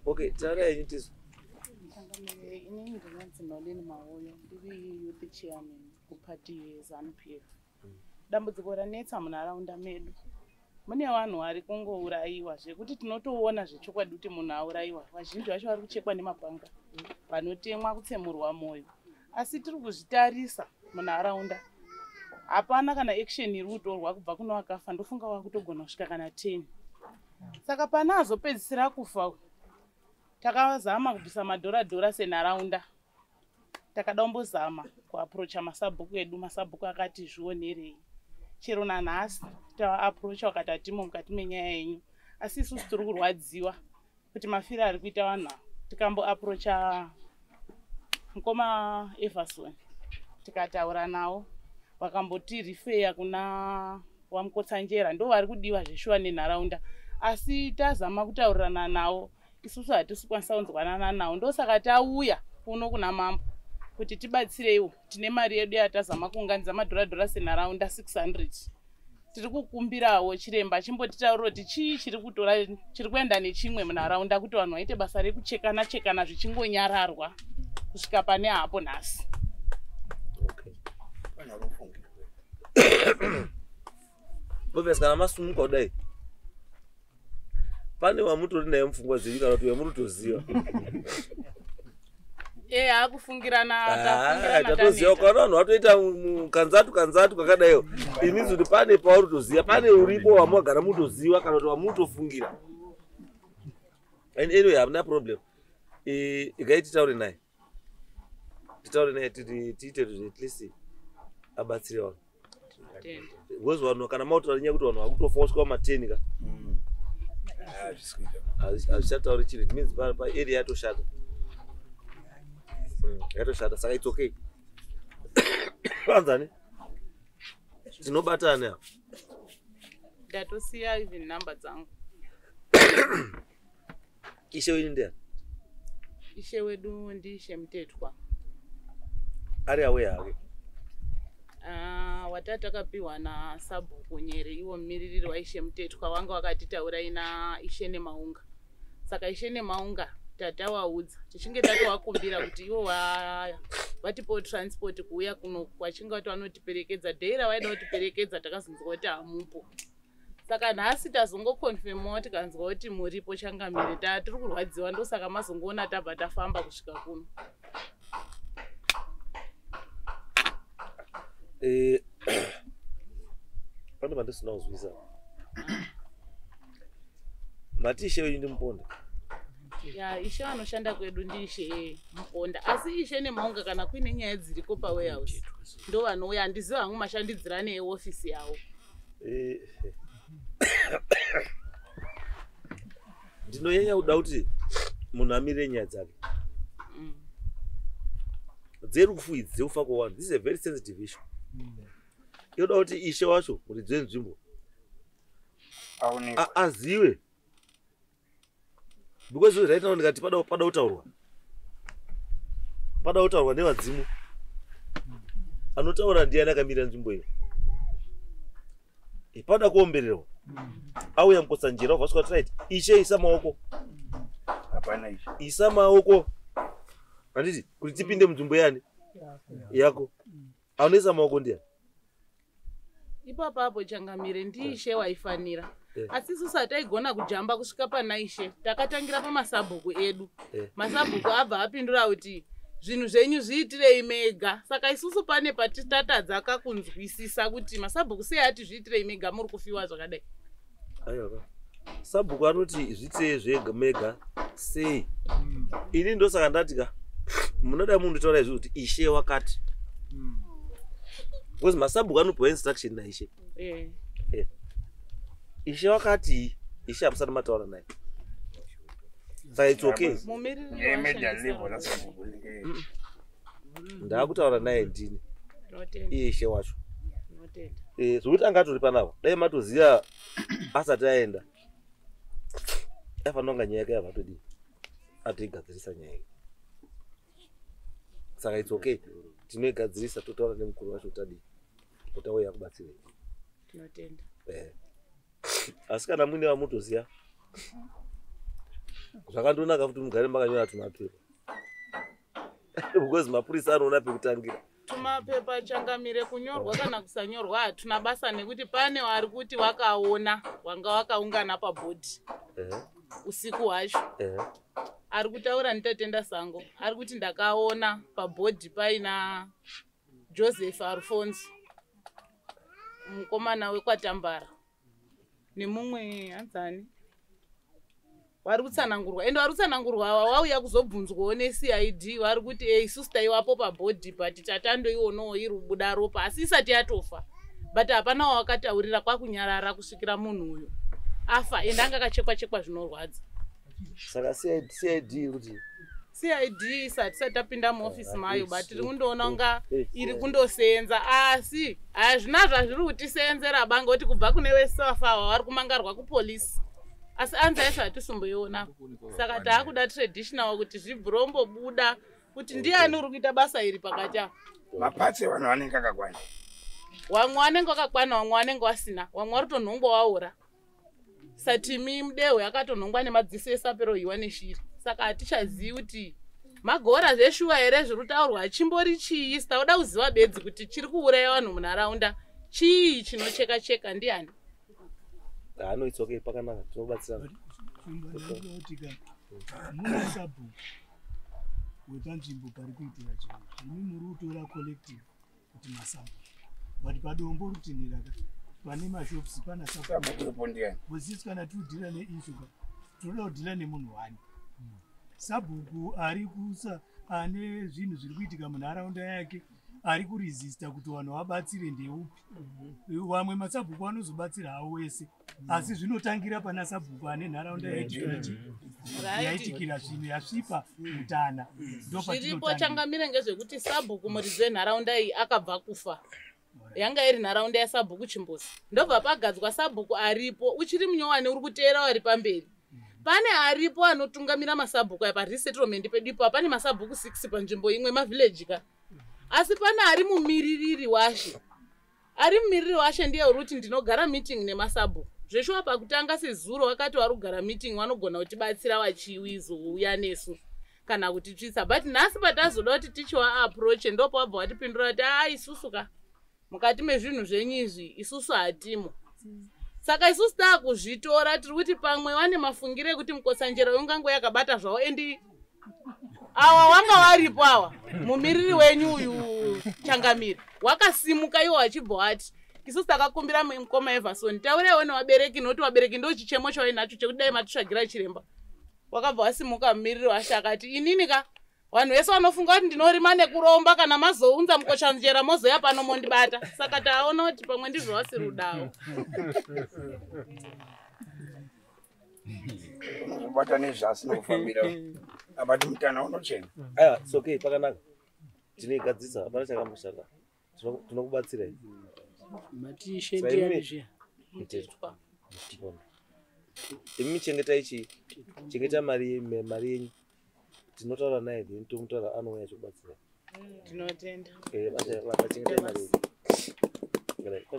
Okay, taura yenyu tisu. Inini ndinonzi Nolin Mawoyo, ndiri youth chairman kupati yeZANU PF. Dambudziko ranetsa munharaunda medu, mune vanhu vari kungourayiwa zvekuti tinotoona zvechokwadi kuti munhu aurayiwa. Vazhinji vacho vari kuchekwa nemapanga, vanotemwa, kutsemurwa mwoyo, asi tiri kuzvitarisa munharaunda hapana kana action iri kutorwa kubva kuno vakafa. Ndofunga vakutogona kusvika kana 10. Saka pana azopedzisira kufa, takazama kubvisa madhoradhora senharaunda, takada kumbozama kuapproacha masabhuku edu. Masabhuku akati zvionerei. Chero nanhasi tavaapproacha, vakati hatimo mukati menyaya yenyu, asi isusu tiri kurwadziwa kuti mafiro ari kuita vanhu ava. Tikamboapproacha mukoma Everson, tikataura navo, vakambotirifeya kuna waMukotsanjera, ndo vari kudiwa zveshuwa nenharaunda, asi tazama kutaurirana navo, isusu hatisi kukwanisa kunzwanana navo. Ndosaka tauya kuno kuna mambo kuti tibatsireiwo. Tine mari yedu yatazama kuunganidza, madhoradhora senharaunda 600. Tiri kukumbirawo chiremba chimbotitaurira kuti chii chiri kutora, chiri kuenda nechimwe munharaunda kuti vanhu vaite basa rekuchekana chekana zvichingonyararwa kusvika pane hapo nhasi. Okay. Obvious, kana masumuka kudai pane wamutori naye mupfungwa dzenyu kana kuti wamunotoziva. E, akufungirana. Ah, tatoziva kana vanhu vatoita kanzatu kanzatu kakadaiwo, inizi kuti pane pauri toziva, pane uripo wamwagara mutoziva kana kuti wamutofungira. And anyway, hamuna problem. Igai titaure naye, titaure naye, tiite kuti at least abatsire vanhu, because vanhu kana mautaura nyaya kuti vanhu vakutofa kusvika pamateni ka, hazvichatauri chinhu. It means paarea yatoshata, yatoshata. Saka it's okay, vanzani tinobatana apa. Ndatosiya even number dzangu. Ishe wenyu ndiani? Ishe wedu ndiIshe Mutetwa. Ari awe hake? Ah, watati takapiwa nasabhuku Nyere, iwo mumiririri waIshe Mutetwa, wanga wakatitaurai naIshe Nemaunga. Saka Ishe Nemaunga tatawaudza, tichinge tatowakumbira kuti iwo vatipewo transport kuuya kuno, vachinge vati vanotiperekedza. Dhei ravaida kutiperekedza takazonzwa kuti hamupo. Saka nhasi tazongoconfirmawo, tikanzwa kuti muripo, changamire. Tiri kurwadziwa, ndosaka mazongoona tabva tafamba kusvika kuno. Pane pandisina kuzwisa. Mati ishe wenyu ndiMuponda? Ya, ishe vanoshanda kwedu ndiIshe Muponda, asi Ishe Nemaunga kana kuine nyaya dziriko pawarehouse ndo vanouya. Handizivi hangu mashandidzirane eofisi yavo. Ndinonyanya kuda kuti munhu amirire nyaya dzake dzerufu idzi, dzekufa kwevanhu. This is a very sensitive issue. Inoda kuti ishe wacho, muridzi wenzvimbo, aonekwe, azive, because right now ndikati pada kutaurwa, pada kutaurwa nevadzimu, anotaura ndiani akamira nzvimbo iyo? Pada kuombererwa, auya Mukotsanjera, wabva svika kuti, "Right, ishe, isa maoko." Hapana ishe. Isa maoko, handiti, kuti tipinde munzvimbo yani yako. Anoisa maoko ndiani? Ipapapo, changamire, ndiishe waifanira, asi isusu hataigona kujamba kusvika pana ishe. Takatangira pamasabhuku edu. Masabhuku abva apindura kuti zvinhu zvenyu zviitirei mega. Saka isusu pane patitatadza kakunzwisisa kuti masabhuku sei ati zviitirei mega, muri kufiwa zvakadai. Aiwa, sabhuku anoti zvitirei zvega mega sei? Ini ndosaka ndati ka munoda munhu taura izvi kuti ishe wakati, because masabhuku anopiwa instruction naishe. Ishe wakati, ishe hamusati mataura naye, saka it's okay. Mumiriri Yemedia washandisa level nasabhuku. Ndaakutaura naye ndini. Tinotenda. Iye ishe wacho. Tinotenda. Zvokuti anga atori panapa, dai matoziva asati aenda, aifanira kunga nyaya yake yabva atodii, atoigadzirisa nyaya iyi. Saka it's okay, tinoigadzirisa, totaura nemukuru wacho, tadii, kuti auye akubatsirei. Tinotenda. Asi kana muine vamutoziva. Zvakandonaka futi mugare makanyora tumapepa, because mapurisa anoona pekutangira. Tumapepa, changamire, kunyorwa kana kusanyorwa hatuna basa, nekuti pane vari kuti vakaona wanga wakaungana pabhodhi usiku hwacho. Ari kutaura ndiTatenda Sango, ari kuti ndakaona pabhodhi paina Joseph Alfonso, mukomana wekwaTambara, nemumwe hanzani vari kutsanangurwa. Ende vari kutsanangurwa ava vauya kuzobvunzwawo neCID. Vari kuti isusu taiwapo pabhodhi, but tatandoionawo iri kubuda ropa asi isati yatofa, but hapana wawakataurira, kwakunyarara kusvikira munhu uyu afa. Ende anga akachekwa chekwa zvinorwadza. Saka CID iri kuti? CID isati sati tapinda muofisi mayo, but tiri kundoona kunga iri kundosenza, asi hazvina zvazviri kutisenzera banga kuti kubva kune vese vafa vari kumangarwa kupolisi, asi anzi aisvo hatisumboiona. Saka taakuda traditional kuti zvibvurombobuda kuti ndiani uri kuita basa iri pakati apa. Mapatsi evanhu vanenge akakwana? Wamwe vanenge vakakwana, vamwe vanenge vasina, vamwe vari kutonhongwa waora. Satimi Mudehwe akatonhongwa nemadziso esaperohiwa neshiri. Saka hatichazivi kuti magora zveshuwa here zviri kutaurwa, chimbori chii. Tauda kuziva bedzi kuti chiri kuuraya vanhu munharaunda chii, chinocheka cheka ndiani. Ano, it's okay, pakanaka, tinobatsirana. Tika muna sabhuku wepanzvimbo pari kuitira chinhu, imi muri kutora collective kuti masabhuku, but paDombo Rutinhira ka pane mashops pana sabhuku. Sabhuku wepo ndiani? Bosisi kana tiudhila neissue ka, tinoda kudhila nemunhu wani sabhuku ari kusa ane zvinhu zviri kuitika munharaunda yake, ari kuresista kuti vanhu vabatsire ndeupi. Vamwe masabhuku anozobatsira havo wese, asi zvinotangira pana sabhuku ane nharaunda yaitikira yaitikira zvinhu, yasvipa mutana. Zviripo, Ndopatinotangira. changamire, ngezvekuti sabhuku muridzi wenharaunda iyi akabva kufa. Yanga iri nharaunda yasabhuku Chimbuzi, ndobva pagadzwa sabhuku aripo uchiri munyowani uri kuteera wari pamberi. Pane aripo anotungamira masabhuku aya paresettlement pedu ipapo. Pane masabhuku 6 panzvimbo imwe, mavhileji ka, asi pane ari mumiririri washe. Ari mumiriri washe ndiye uri kuti ndinogara meeting nemasabhuku zveshuwa. Pakutanga sezuro wakati wari kugara meeting, vanogona kutibatsira vachiwizouya nesu kana kutitsvitsa, but nhasi patazoda kuti tichiwa approach, ndopa wabva watipindura kuti a isusu ka mukati mezvinhu zvenyu izvi isusu hatimo. Saka isusu taakuzvitora, tiri kuti pamwe vane mafungiro ekuti Mukotsanjera ungango yakabata zvavo. Endi awa wanga waripo awa mumiriri wenyu uyu, changamire, wakasimuka iwo wachibva wati isusu takakumbira mukoma Everson tauraiwo nevabereki, nokuti vabereki ndo chichemo chavainacho chekuti dai matitsvagira chiremba. Wakabva wasimuka mumiriri washe akati inini ka vanhu vese vanofunga kuti ndinorima nekuromba, kana mazounza Mukotsanjera mozoya pano mondibata. Saka taona kuti pamwe ndizvo vasiri kudawo. Unozobata nezvaasina kufambira abati mutana unochena. Aiwa, it's okay, pakanaka, tinoigadzisa, hapana chakamboshata. Tinokubatsirai. Matishe Saka ndiani zviya? Mtetwa. Imi chengetai chii, chengeta mari mari yenyu. Tinotaura naye, then tomutaura, anouya achikubatsirai. Tinotenda. Chengetai mari yenyu. Right.